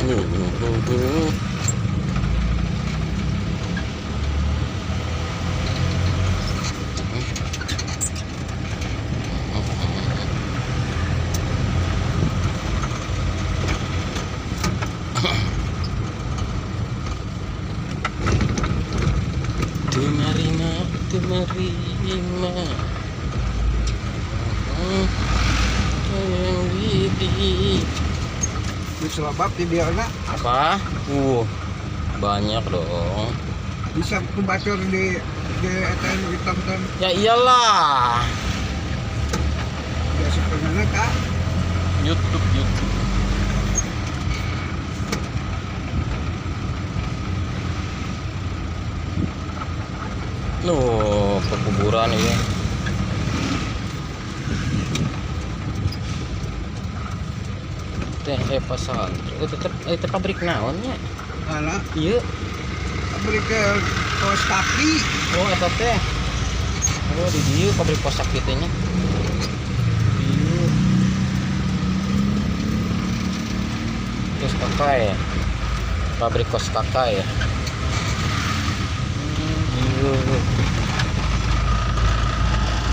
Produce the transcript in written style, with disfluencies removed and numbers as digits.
Teu marima, teu marima. Yang di Bisa lebab di dieu na. Apa? Banyak dong. Bisa ku batur di eta nu ditonton. Ya iyalah. Biasa pernah ka YouTube, YouTube. Loh, pekuburan ya. Teh pesantren. Oh, tetep teh pabrik naon nya? Mana? Iya. Pabrik kaos kaki. Oh, eta teh. Oh, di dieu pabrik kaos kaki teh nya. Dieu. Kos kakai ya. Pabrik kos kakai ya. Iya.